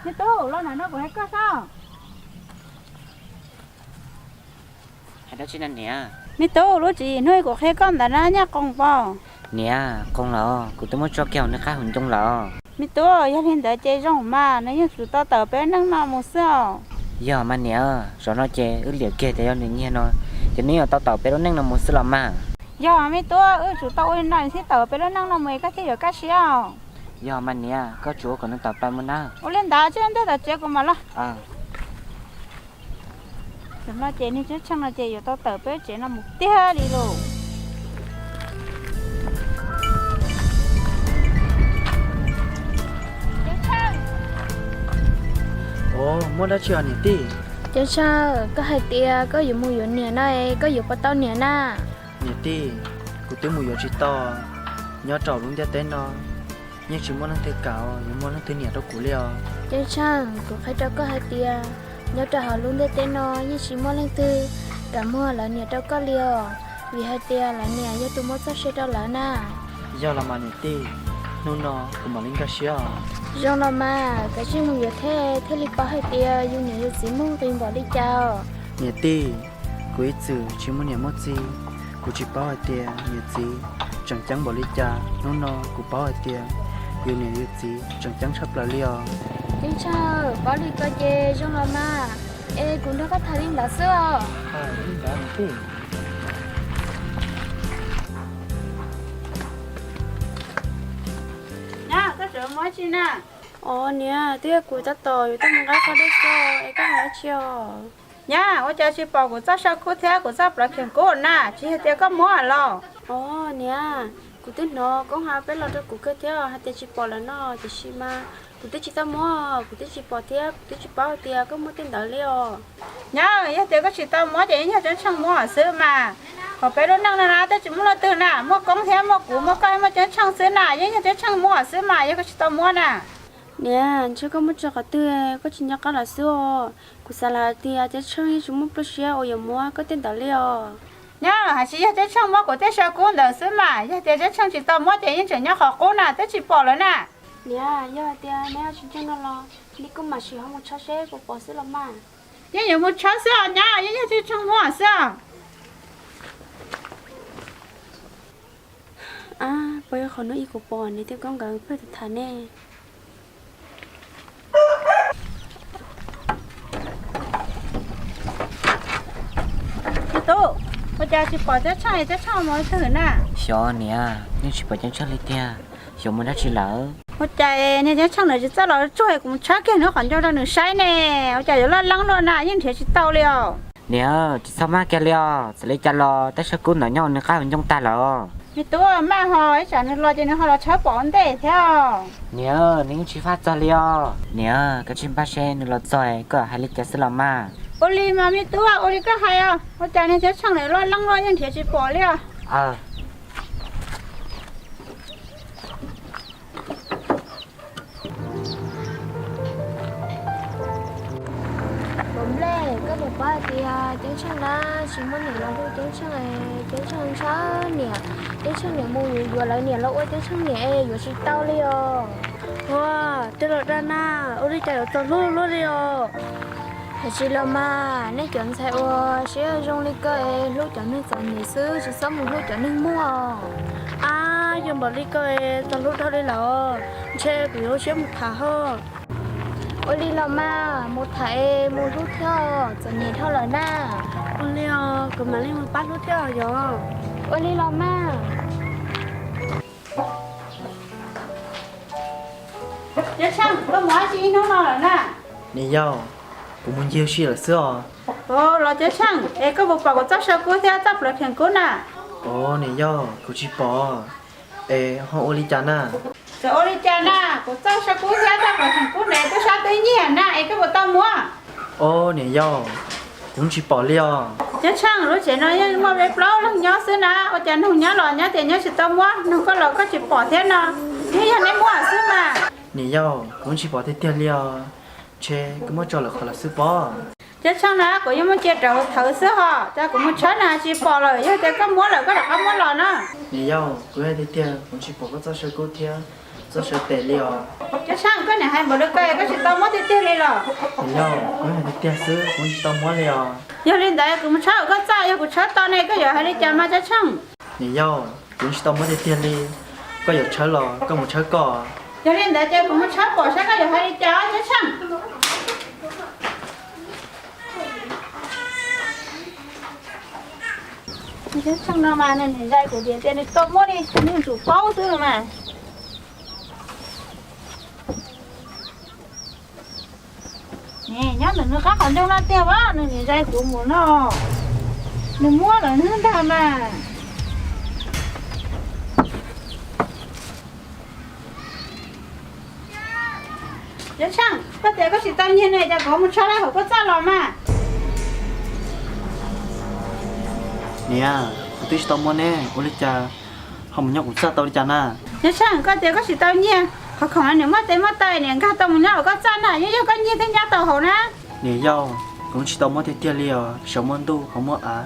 Me tub, los nram no kuv hais koj xwb. Hais dab tsi na niam? Me tub, lub tswv yim hnub kuv qhia koj ntawd na, nyaj qoos pom. Niam, qoos los kuv twb muab tso kiag hauv nws qab hauv ncoo lawm. Me tub, yog li ntawd ces zoo mas, nws yeej tsum tau tawm peb lub neej no mus xwb os. Yog mas niam, zaum no ces wb liam kiag tias yog nws nyiag no, ces nws yuav tau tawm peb lub neej no mus xwb los mas. Yog me tub, wb tsum tau ua li no nws thiaj tawm peb lub neej no mus es koj thiaj yuav kaj siab os. Yog mas niam, koj tsum ua kom nws tawm plaws mus na. Ua li ntawd, tsis ua ntej tom tsev kuv mam los. Tam no ces niag Ceeb Tsheej no ces yuav tau tawm peb tsev no mus tiag li lauj. Ua, muaj dab tsi os niam tij? Ceeb Tsheej, koj hais tias koj yuav mus yuav niam no es koj yuav puas tau niam na? Niam tij, kuv twb mus yuav tsis tau. Nyob rau lub ntiaj teb no yeej tsis muaj leej twg kam yuav muaj leej twg niam rau kuv li os. Ceeb Tsheej, kuv qhia rau koj hais tias nyob rau hauv lub ntiaj teb no yeej tsis muaj leej twg kam muag lawv niam rau koj li os, vim hais tias lawv niam yog tus muab txoj sia rau lawv na. Yog los mas niam tij, hnub no kuv mam li nkag siab os. Zoo los mas, kav tsij mus yuav thiaj thiaj li paub hais tias yus niam yus txiv muaj nqis npaum li cas os. Niam tij, kuv ib txwm tsis muaj niam muaj txiv, kuv tsis paub hais tias niam txiv tseem ceeb npaum li cas. Hnub no kuv paub hais tias yus niam yus txiv tseem ceeb tshaj plaws li os. Ceeb Tsheej, paub li ko ces zoo los mas, es kuv nrog koj tham li ntawd xwb os. Nyab, koj tseem mus ua dab tsi na? Os niam, twb yog kuv tab tom yuav tuaj mus nqa qhov dej xwb, es koj hais dab tsi os? Nyab, ua cas tsis pom kuv txoj saw kub thiab kuv txoj plawv kheem kub na, tsis yog tias koj muab los? Os niam, kuv twb hnov Koob Hav peb los rau kuv kawg thiab hais tias tsis pom lawm no, tiam sis mas kuv twb tsis tau muab, kuv twb tsis pom thiab kuv twb tsis paub hais tias koj muab tej ntawd li os. Nyab, yog tias koj tsis tau muab ces yeej yog Ceeb Tsheej muab xwb mas. Qhov peb lub neej no na twb tsis muaj leej twg na, muaj Koob thiab muaj kuv, muaj koj, muaj Ceeb Tsheej xwb na, yeej yog Ceeb Tsheej muab xwb mas, yog koj tsis tau muab na. Niam, ntshe koj muab tso qhov twg, koj tsis nco qab lawm xwb os. Kuv xav lawm hais tias Ceeb Tsheej yeej tsis muaj plab siab uas yuav muab koj tej ntawd li os. Nyab, hais tsis yog Ceeb Tsheej muab kuv tej saw kub ntawd xwb mas, yog tias Ceeb Tsheej tsis tau muab ces yeej tseem nyob qhov qub na, twb tsis pom lawm na. Niam, yog hais tias neb tsis ntseeg no los neb kuj mam sim ho mus tshawb seb puas pom xwb los mas. Yeej yuav mus tshawb xwb os nyab, yeej yog Ceeb Tsheej muab xwb os. Ab, puas yog qhov no ib kuv pom nws thiab Koob nkawd pheej tham tham ne? Me tub, ua cas tsis pom Ceeb Tsheej, Ceeb Tsheej mus twg na? Xyov niam, yeej tsis pom Ceeb Tsheej li tiag, xyov mus dab tsi lawm. Ua cas niag Ceeb Tsheej nws tsis txawj los tsuag, kuv mus tshawb kiag nws qhov ncoo rau nws saib ne, ua cas yuav loj leeb luaj na, yeej nrhiav tsis tau li os. Niam, tsis txhob maj kiag li os, txawm li cas los tej saw kub ntawd nyob nws qab hauv ncoo tag lawm. Me tub, maj ho ib tsam nws los ces nws ho los tshawb pom ua ntej thiab. Niam, nws yeej tsis faj txog li os. Niam, koj cia li npaj seb nws los txog koj hais li cas xwb los mas. Ua li mas me tub, ua li koj hais os, ua cas niag Ceeb Tsheej nws loj leeb luaj yeej nrhiav tsis pom li os. Nplej, koj puas paub hais tias Ceeb Tsheej na tsis muaj niam los hlub Ceeb Tsheej, Ceeb Tsheej ntshaw niam, Ceeb Tsheej niam mus yuav lawv niam los ua Ceeb Tsheej niam es yuav tsis tau li os. Ua, tej los dag na, ua li cas yuav txog hlub luaj li os. Hais tsis los mas, nej cov ntxhais uas siab zoo li koj es hlub cov neeg txom nyem xwb, tsis txhob mus hlub cov neeg muaj. Ab, yog npaum li koj es txog hlub dhau li lawm, ntshe kuv yuav siab mus tham ho. Ua li los mas, mus tham es mus hlub thiab, txom nyem dhau lawm na. Ua li os, kuv mam li mus pab hlub thiab os yom. Ua li los mas. Ceeb Tsheej, koj mus dab tsi ib hnub no lawm na? Niam yau, kuv mus ncig ua si lawm xwb os. Los Ceeb Tsheej, es koj puas pom kuv txoj saw kub thiab txoj plawv kheem kub na? Os niam yau, kuv tsis pom. Es ho ua li cas na? Txawm ua li cas na, kuv txoj saw kub thiab txoj plawv kheem kub ne twb sab twb nyiag na, es koj puas tau muab? Os niam yau, kuv tsis pom li os. Ceeb Tsheej, lub tsev no yeej muaj peb plaub leeg nyob xwb na, ua cas noog nyob los nyob tias nyob tsis tau muab, noog koj los koj tsis pom thiab no, yeej yog neb muab xwb mas. Niam yau, kuv tsis pom tiag tiag li os, ntshe koj muab tso lawm qhov lawm xwb pob. Ceeb Tsheej na, kuv yeej muab cia rau thawv xwb ho, cas kuv mus tshawb na tsis pom lawm, yog tias koj muab lawm koj rov qab muab los na. Niam yau, kuv hais tiag tiag, kuv tsis pom koj txoj saw kub thiab Txhob sawv tes li os. Cov Tsheej, koj niam hais npaum li ko koj tsis tau muab tiag tiag li los? Yog, kuv hais tiag tiag xwb, kuv tsis tau muab li os. Yog li ntawd kuv mus tshawb koj txaj, yog kuv tshawb tau ne koj yuav hais li cas mas Cov Tsheej? Niam yau, kuv tsis tau muab tiag tiag li, koj yuav tshawb los koj mus tshawb koj. Yog li ntawd ces kuv mus tshawb pom saib koj yuav hais li cas Cov Tsheej. Cov Tsheej no mas nws niam zais kuv tias tias nws tau muab li nws tsum paub xwb mas. Nyob ntawm nws qab qhov ncauj no tiag as, nws niam zais kuv mus no, nws muab lawm hnub ntag mas. Cov Tsheej, koj tias koj tsis tau nyiag ne, cas koj mus tshawb lawm hauv koj txaj los mas? Niam, kuv twb tsis tau muab ne, ua li cas ho mus nyob kuv txaj tau li cas na? Cov Tsheej, koj tias koj tsis tau nyiag, qhov khoom niam muab tes muab taw niam nkag tau mus nyob hauv koj txaj na, yeej yog koj nyiag thiaj nyob tau hauv na. Niam yau, kuv tsis tau muab tiag tiag li os, saum muaj ntuj hauv muaj av,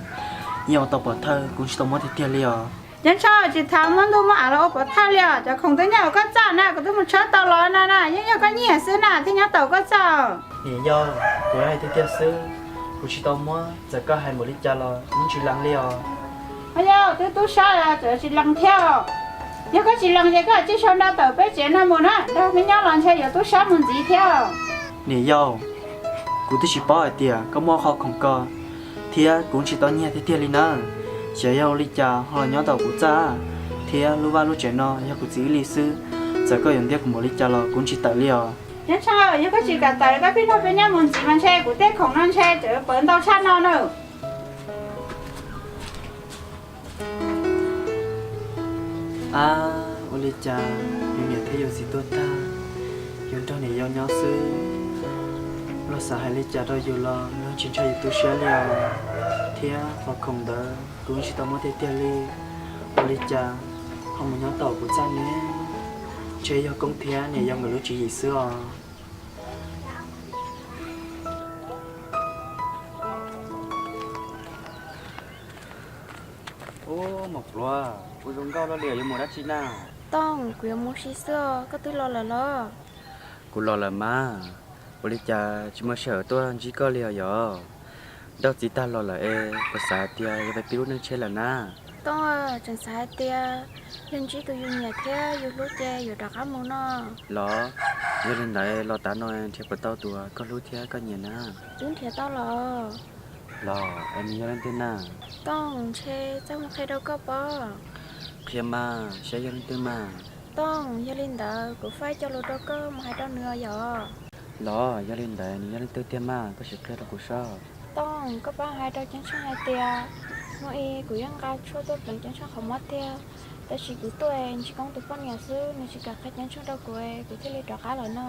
yeej ua tau pov thawj, kuv tsis tau muab tiag tiag li os. Cov Tsheej, tsis tham muaj ntuj muaj av los ua pov thawj li os, cov khoom twb nyob hauv koj txaj na, kuv twb mus tshawb tau los no na, yeej yog koj nyiag xwb na thiaj nyob tau hauv koj txaj. Niam yau, kuv hais tiag tiag xwb, kuv tsis tau muab, txawm koj hais npaum li cas los kuv tsis lees li os. Ho yog twb tub sab los txawm tsis lees thiab. Yog koj tsis lees ces koj cia li sau nra tawm peb tsev no mus na, nrog peb nyob los ntshe yuav tub sab mus ntxiv thiab. Niam yau, kuv twb tsis paub hais tias koj muaj qhov khoom ko, thiab kuv tsis tau nyiag tiag tiag li na. Xyov yog ua li cas ho los nyob tau kuv txaj, thiab lub vaj lub tsev no yog kuv txiv wb li xwb, txawm koj yuav ntiab kuv npaum li cas los kuv tsis tawm li os. Cov Tsheej, yog koj tsis kam tawm koj pheej nrog peb nyob mus ntxiv mas ntshe kuv tej khoom no ntshe tseem pawv ntau tshaj no na. Ab, ua li cas yus niam thiab yus txiv tuag tag, yus nrog niam yau nyob xwb, luag xav hais li cas rau yus los luag tsis ntshai yus tu siab li os. Thiab qhov khoom ntawd kuv tsis tau muab tiag tiag li. Ua li cas ho mus nyob tau kuv txaj ne? Ntshe yog Koob thiab niam yau nkawd lub tswv yim xwb os. Ub, Maum Pluav, ua zoo nkauj luaj li, yuav mus dab tsi na? Tooj, kuv yuav mus si xwb os, koj twb los lawm los? Kuv los lawm mas, ua li cas tsis muaj sij hawm tuaj ntsib koj li os yog? Nrauj txiv tag los lawm es kuv xav hais tias yog peb pib lub neej tsheb lawm na. Tooj, tseem xav hais tias yog ntsib tus yus nyiam thiab yus hlub ces yuav rov qab mus no. Los, yog li ntawd los tav no nrhiav puas tau tus koj hlub thiab koj nyiam na? Twb nrhiav tau los. Los, es nws yog leej twg na? Tooj, ntshe txaj muag qhia rau koj pob. Qhia mas, saib yog leej twg mas. Tooj, yog li ntawd kuv faib cov lus rau koj mus hais rau nws os yog? Los, yog li ntawd nws yog leej twg tiag mas koj sim qhia rau kuv sob. Tooj, koj pab hais rau Ceeb Tsheej hais tias, hnub ib kuv yeej nqa tshuaj tuaj pleev Ceeb Tsheej qhov muab tiag, tab sis kuv tuaj ntsib Koob tus poj niam xwb, nws tsis kam qhia Ceeb Tsheej rau kuv, kuv thiaj li rov qab los no.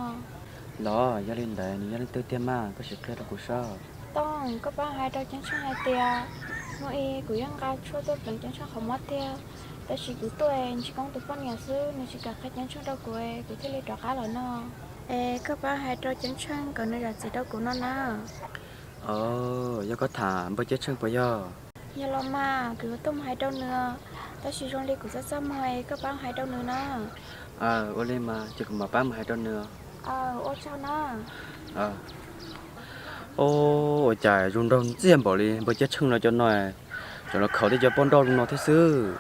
Los, yog li ntawd nws yog leej twg tiag mas koj sim qhia rau kuv sob. Tooj, koj pab hais rau Ceeb Tsheej hais tias, hnub ib kuv yeej nqa tshuaj tuaj pleev Ceeb Tsheej qhov muab tiag, tab sis kuv tuaj ntsib Koob tus poj niam xwb, nws tsis kam qhia Ceeb Tsheej rau kuv, kuv thiaj li rov qab los no. Es koj pab hais rau Ceeb Tsheej kom nws zam txim rau kuv no na. Os, yog koj tham npawg Ceeb Tsheej puas yog? Yog los mas, kuv yuav tuaj mus hais rau nws, tab sis zoo li kuv txaj txaj muag, koj pab hais rau nws na. Ua li mas ces kuv mam pab mus hais rau nws. Ua tsaug na. Ua cas zoo nraug ntxiag npaum li npawg Ceeb Tsheej no cov no, cov los khaws tej cov poj nrauj zoo no thiab xwb.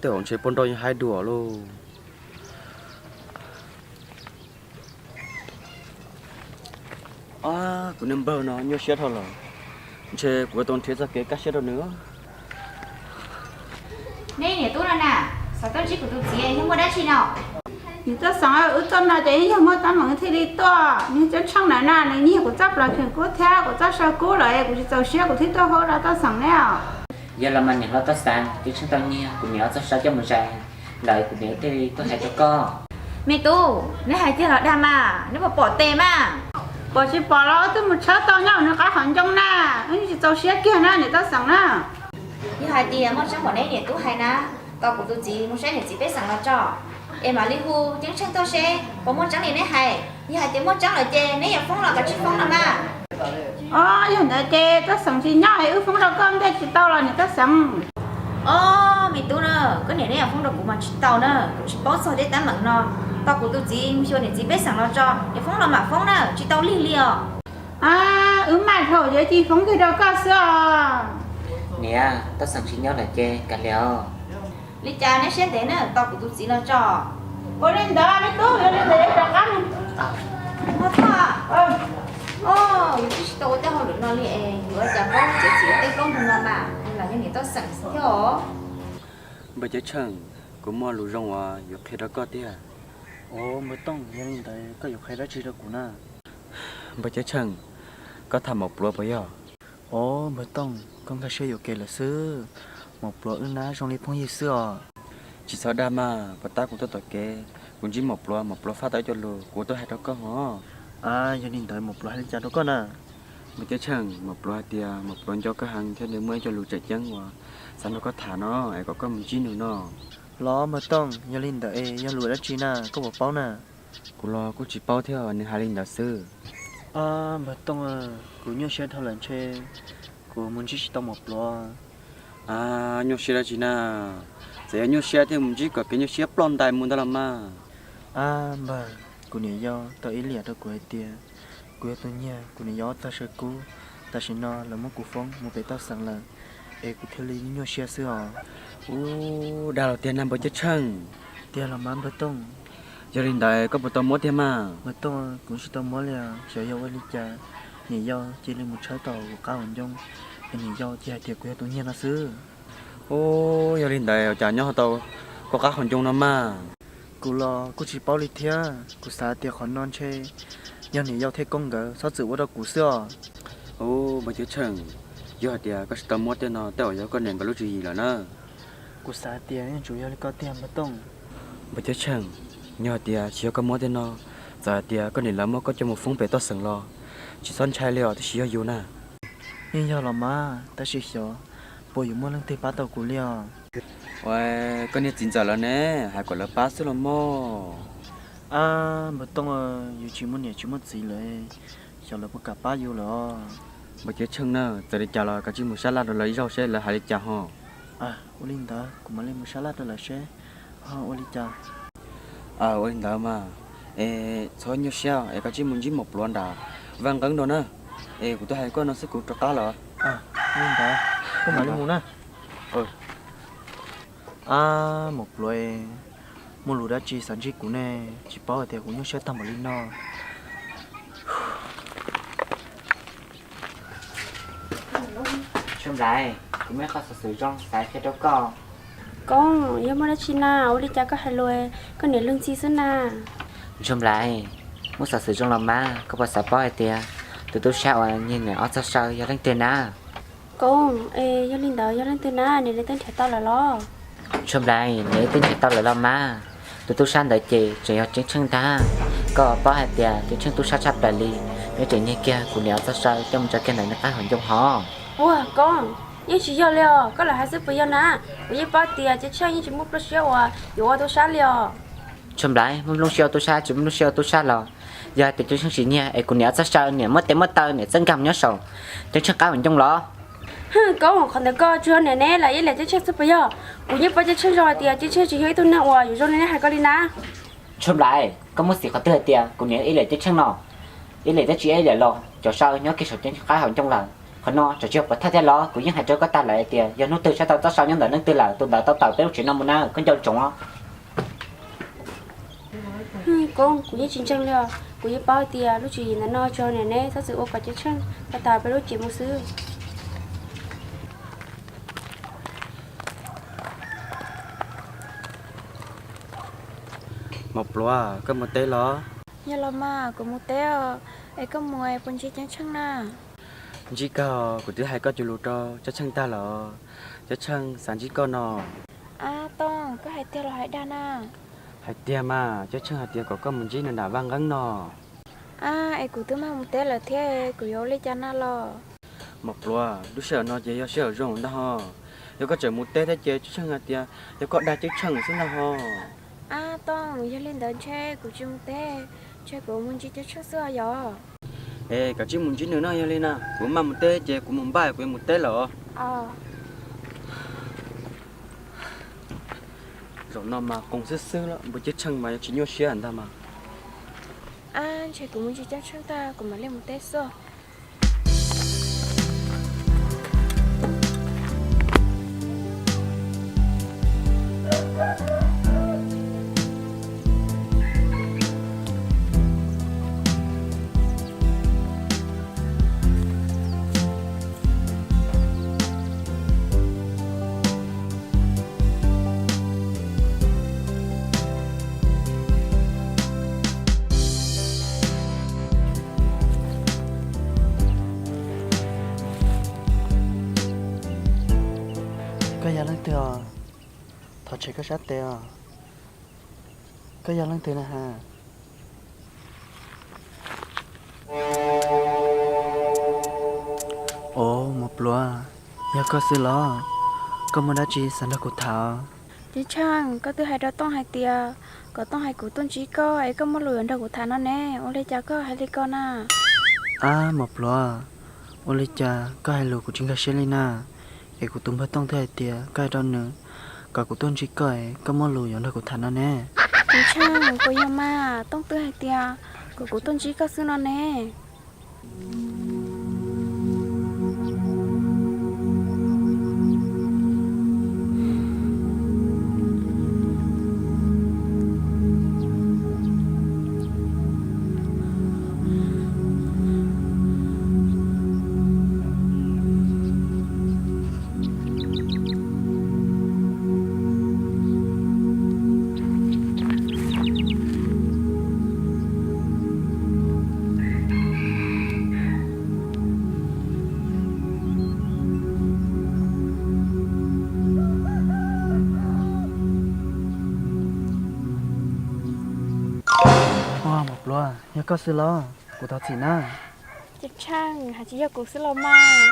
Tej zaum ntshe poj nrauj yeej haib dua lauj. Ab, kuv niag npawg no nyuaj siab dhau lawm, ntshe kuv yuav tau nrhiav txoj kev kaj siab rau nws. Nej niam tub no na, xav tuaj ntsib kuv tus txiv yog muaj dab tsi no? Niam Txoj Xeem, wb tuaj no ces yeej yog muaj teeb meem thiaj li tuaj. Niag Ceeb Tsheej na, nws nyiag kuv txoj plaub kheem kub thiab kuv txoj saw kub lawm, kuv tsis txaus siab kuv thiaj tuaj hu rau Txoj Xeem ne os. Yog los mas niam hlob Txoj Xeem, Ceeb Tsheej tau nyiag kuv niam ob txoj saw coj mus zais lawm, kuv niam thiaj li tuaj hais rau koj. Me tub, neb hais tiag los dag mas, neb puas pom tes mas? Pom tsis pom los twb mus tshawb tau nyob nws qab qhov ncoo na, wb tsis txaus siab kiag na niam Txoj Xeem na. Yog hais tias muaj tseeb npaum neb niam tub hais na, tos kuv tus txiv mus saib niam txiv pej xeem los tso, es mam li hu Ceeb Tsheej tuaj seb puas muaj tseeb li neb hais. Yog hais tias muaj tseeb lawm ces neb yuav foob los kav tsij foob no mas. Os, yog ntawd ces Txoj Xeem tsis nyob es wb foob rau koj ntej tsis tau los niam Txoj Xeem? Ob, me tub na, koj niam neb yuav foob rau kuv mas tsis tau na, kuv tsis paub txog tej teeb meem no. Tos kuv tus txiv mus xyuas niam txiv pej xeem los tso, yuav foob los mam foob na, tsis tau lig li os. Wb maj dhau, yuav cia li foob kiag rau koj xwb os. Niam, Tooj Xeem tsis nyob lawm ces kav liam os. Li cas neb siab ntev na, tos kuv tus txiv los tso. Ua li ntawd me tub, ua li ntawd rov qab. Yus twb tsis tau ua tej hauj lwm no li es yuav ua cas paub txiav txim tej plaub ntug no mas, los yog niam Tooj Xeem thiab os. Npawg Ceeb Tsheej, kuv muaj lus zoo uas yuav qhia rau koj tiag. Os, npawg Tooj, yog li ntawd koj yuav qhia dab tsi rau kuv na? Npawg Ceeb Tsheej, koj tham Maum Pluav puas yog? Os, npawg Tooj, koj nkag siab yuam kev lawm xwb. Maum Pluav wb nab zoo li phooj ywg xwb os. Tsis txhob dag mas, puas tab kuv tuaj tom kev, kuv ntsib Maum Pluav, Maum Pluav faj tau ib co lus kuv tuaj hais rau koj hos. A, yog li ntawd Maum Pluav hais li cas rau koj na? Npawg Ceeb Tsheej, Maum Pluav hais tias Maum Pluav nco koj heev thiab nws muaj ib co lus tseem ceeb uas xav nrog koj tham no es kom koj mus ntsib nws no. Los npawg Tooj, yog li ntawd es yog lus dab tsi na, koj puas paub na? Kuv los kuj tsis paub thiab, nws hais li ntawd xwb. Npawg Tooj, kuv nyuaj siab dhau lawm ntshe kuv mus ntsib tsis tau Maum Pluav. A, nyuaj siab dab tsi na? Txawm yog nyuaj siab thiaj mus ntsib kom kev nyuaj siab ploj ntais mus ntag los mas. A, npawg, kuv niam yau tau ib liam rau kuv hais tias kuv yog tus nyiag kuv niam yau ob txoj saw kub. Tam sim no lawv muab kuv foob mus pem Tooj Xeem lawm, es kuv thiaj li nyuaj siab xwb os. Ub, dag los tiag na npawg Ceeb Tsheej? Tiag los mas npawg Tooj. Yog li ntawd koj puas tau muab tiag mas? Npawg Tooj, kuv tsis tau muab li os, xyov yog ua li cas niam yau cia li mus tshawb tau kuv qab hauv ncoo, es niam yau cia hais tias kuv yog tus nyiag no xwb. Ub, yog li ntawd ua cas nyob tau koj qab hauv ncoo no mas? Kuv los kuj tsis paub li thiab, kuv xav tias qhov no ntshe yog niam yau thiab koob nkawd txhob txwm ua rau kuv xwb os. Ub, npawg Ceeb Tsheej, yog hais tias koj tsis tau muab tej no tej zaum yog koj niam nkawd lub tswv yim lawm na. Kuv xav tias yeej tsuas yog li koj tiag npawg Tooj. Npawg Ceeb Tsheej, yog hais tias tsis yog koj muab tej no, txawm hais tias koj niam lawv muab koj coj mus foob pem Tooj Xeem los tsis txhob ntshai li os, tab sis yog yus na. Yeej yog los mas, tab sis xyov puas yuav muaj leej twg pab tau kuv li os. Ua, koj niag txiv ntxawm lawv ne, hais kom lawv pab xwb los mog. A, npawg Tooj, yus tsis muaj niam tsis muaj txiv lawm, xyov lawv puas kam pab yus lawm os. Npawg Ceeb Tsheej na, txawm li cas los kav tsij mus sab laj rau lawv ib zaug seb lawv hais li cas ho. Ua li ntawd kuv mam li mus sab laj rau lawv seb ho ua li cas. Ua li ntawd mas, es txhob nyuaj siab es kav tsij mus ntsib Maum Pluav nram vaj nqeeb no na, es kuv twb hais koj no xwb kuv rov qab lawm. Ua li ntawd koj mam li mus na. A, Maum Pluav, muaj lus dab tsi xav ntsib kuv ne, tsis paub hais tias kuv nyuaj siab tag npaum li no. Tsheej Nplais, kuv muaj ib qho xov xwm zoo xav qhia rau koj. Koob, yog muaj dab tsi na, ua li cas koj hais lus koj niam luag ntxhi xwb na? Tsheej Nplais, muaj xov xwm zoo los mas, koj puas xav paub hais tias tus tub sab uas nyiag niam ob txoj saw yog leej twg na? Koob, es yog li ntawd yog leej twg na, niam neb twb nrhiav tau lawm los? Tsheej Nplais, niam twb nrhiav tau lawm los mas. Tus tub sab ntawd ces tseem yog Ceeb Tsheej ntag. Koj paub hais tias Ceeb Tsheej tub sab tshaj plaws li, nws tseem nyiag kiag kuv niam ob txoj saw coj mus tso kiag ntawm nws qab hauv ncoo hov. Ua, Koob, yeej tsis yog li os, koj lam hais xwb puas yog na? Kuv yeej paub tias Ceeb Tsheej yeej tsis muaj nplooj siab uas yuav ua tub sab li os. Tsheej Nplais, muaj nplooj siab ua tub sab tsis muaj nplooj siab ua tub sab los yog hais tias Ceeb Tsheej tsis nyiag es kuv niam ob txoj saw niam muab tes muab taw niam txawb nkag mus nyob saum Ceeb Tsheej qab hauv ncoo los? Hwj, Koob, qhov ntawd koj tsuas yog niam neb lam ib liam Ceeb Tsheej xwb puas yog? Kuv yeej paub Ceeb Tsheej zoo hais tias Ceeb Tsheej tsis yog ib tug neeg uas yuav zoo li neb hais ko li na. Tsheej Nplais, koj muaj xim qhov twg hais tias kuv niam ib liam Ceeb Tsheej no? Ib liam twb tsis ib liam los cov saw nyob kiag saum Ceeb Tsheej qab hauv ncoo lawm. Qhov no tsam tsis yog puas thawj thiab los? Kuv yeej hais rau koj tag lawm hais tias yog hnub twg saib tau txoj saw nyob ntawm leej twg lawm tus ntawd tau tawm peb lub tsev no mus na, koj nco tsoom os. Hwj, Koob, kuv yeej tsis ntseeg li os. Kuv yeej paub tias lub tswv yim ntawm no tsuas yog niam neb txhob txwm ua kom Ceeb Tsheej tau tawm peb lub tsev mus xwb. Maum Pluav, koj mus teb los? Yog los mas, kuv mus teb os. Es koj mus es puas ntsib Ceeb Tsheej na? Ntsib kawg, kuv twb hais koj cov lus rau Ceeb Tsheej tag lawm. Ceeb Tsheej xav ntsib koj no. Ab Tooj, koj hais tiag los hais dag na? Hais tiag mas, Ceeb Tsheej hais tias kom koj mus ntsib nws nram vaj nqeeb no. Ab, es kuv twb mag mus teb lawm thiab, kuv yuav ua li cas na los? Maum Pluav, lub sij hawm no ces yog sij hawm zoo ntag ho. Yog koj tseem mus teb thiab ces Ceeb Tsheej hais tias yog koj dag Ceeb Tsheej xwb ntag ho. Ab Tooj, yog li ntawd ntshe kuv tsis mus teb, ntshe kuv mus ntsib Ceeb Tsheej xwb os yog. Es kav tsij mus ntsib nws no, yog li na kuv mag mus teb ces kuv mus npaj kuv yuav mus teb lawm os. Os. Zaum no mas qoos xwb xwb lawm, npawg Ceeb Tsheej mas yuav tsis nyuaj siab ntag mas. Ab, ntshe kuv mus ntsis coj Tsheej tag kuv mam li mus teb xwb. Koj yog leej twg os? Thov tshem koj sab tes os. Koj yog leej twg na has? Os, Mos Pluav, yog koj xwb los? Koj muaj dab tsi xav nrog kuv tham? Ceeb Tsheej, koj twb hais rau Tooj hais tias kom Tooj hais kuv tuaj ntsib koj es koj muaj lus yuav nrog kuv tham no ne, ua li cas koj hais li ko na? Ab, Mos Pluav, ua li cas koj hais lus kuv tsis nkag siab li na? Es kuv tus npawg Tooj twb hais tias koj hais rau nws kom kuv tuaj ntsib koj es koj muaj lus yuav nrog kuv tham no ne. Ceeb Tsheej, puas yog mas? Tooj twb hais tias kom kuv tuaj ntsib koj xwb no ne. Ua, Mos Pluav, yog koj xwb los? Kuv thov txim na. Ceeb Tsheej, hais tsis yog kuv xwb los mas.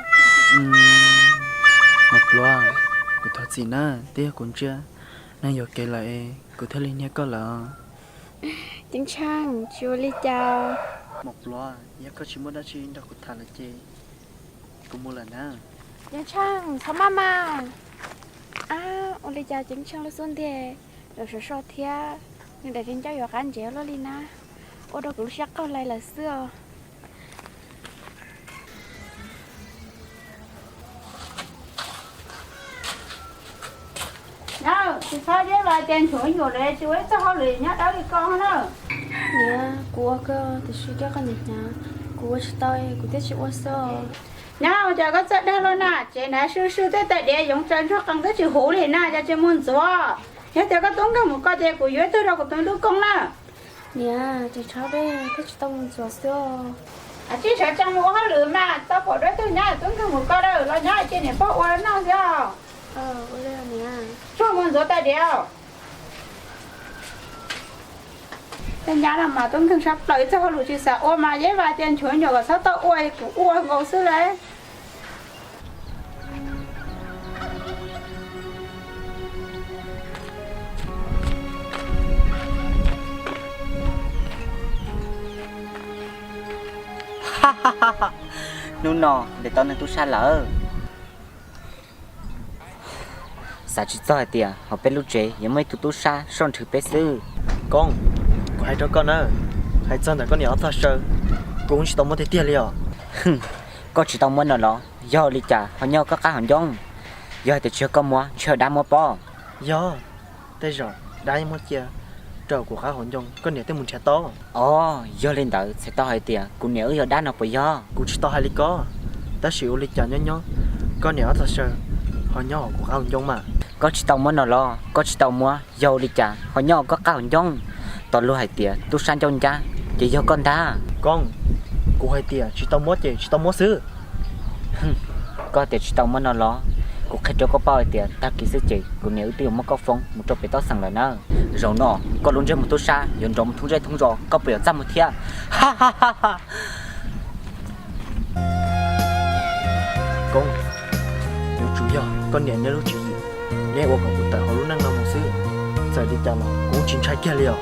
Mos Pluav, kuv thov txim na, twb yog kuv ntsia neeg yuam kev lawm es kuv thiaj li nias koj lawm. Ceeb Tsheej, tsis ua li cas. Mos Pluav, yog koj tsis muaj dab tsi nrog kuv tham lawm ces kuv mus lawm na. Ceeb Tsheej, txhob maj mas. Ab, ua li cas Ceeb Tsheej lub xub ntiag yuav sov so thiab, nws daim hluas nkauj yuav qab ntsev luaj li na, ua rau kuv lub siab qaug hlais lawm xwb os. Nyob, tsis txhob deb los tias nchuav nyuam lawm, tsis ua ib txoj hauj lwm nyob dawb li koj na. Niam, kuv ua kawg tiam sis koj hnyav hnyav, kuv ua tsis tau, kuv thiaj tsis ua xwb. Nyob, ua cas koj txawj dag luaj na, tsev na sw sw tej tais diav yoov tsaws ntsuag qees twb tsis huv li na, cas tsis mus ntxuav? Yog tias koj tub nkeeg mus koj ces kuv yuav ib tug rau kuv tus tub koob na. Niam, tseem tshav dej thiaj tsis tau mus ntxuav xwb. Tsis tshav tsees mus ua hauj lwm mas, tau pom dua ib tug nyab tub nkeeg mus koj lawm los nyob cia niam pog ua noj xwb os. Tsuag mus ntxuav tais diav. Tej nyab no mas tub nkeeg sab plaws, ib txoj hauj lwm tsis xav ua mas yeej vas tias nchuav nyuam kom txhob tau ua, kuv ua nkaus xwb lauj. Hnub no ntes tau neeg tub sab lawm. Xav tsis txog hais tias hauv peb lub tsev yuav muaj ib tug tub sab soj nrhw peb xwb. Koob, kuv hais rau koj na, hais txog ntawm koj niam ob txog saw, kuv tsis tau muab tiag tiag li os. Koj tsis tau muab no los? Yog li cas ho nyob koj qab hauv ncoo? Yog hais tias tsis yog koj muab, ntshe yog dab muab pob. Yog, tej zaum dab muab cia rau kuv qab hauv ncoo, koj niam thiaj mus nrhiav tau. Os, yog li ntawd txhais tau hais tias kuv niam wb yog dab no puas yog? Kuv tsis tau hais li ko, tab sis ua li cas nyob nyob koj niam ob txog saw ho nyob hauv kuv qab hauv ncoo mas. Koj tsis tau muab no los? Koj tsis tau muab, yog ua li cas ho nyob hauv koj qab hauv ncoo? Tos luag hais tias tub sab ncauj ncab, ces yog koj ntag. Koob, kuv hais tias tsis tau muab ces tsis tau muab xwb. Koj tias tsis tau muab no los? Kuv qhia rau koj paub hais tias tag kis xwb ces kuv niam wb twb yuav muab koj foob mus rau pem toj xeem lawm na. Zaum no koj lub ntsej muag tub sab yuav nrov mus thoob zej thoob zos, koj puas yuav txaj muag thiab? Koob, yuav tsum yog koj niam neb lub tswv yim, neb ua kom kuv tawm hauv lub neej no mus xwb. Txawm li cas los kuv tsis ntshai kiag li os.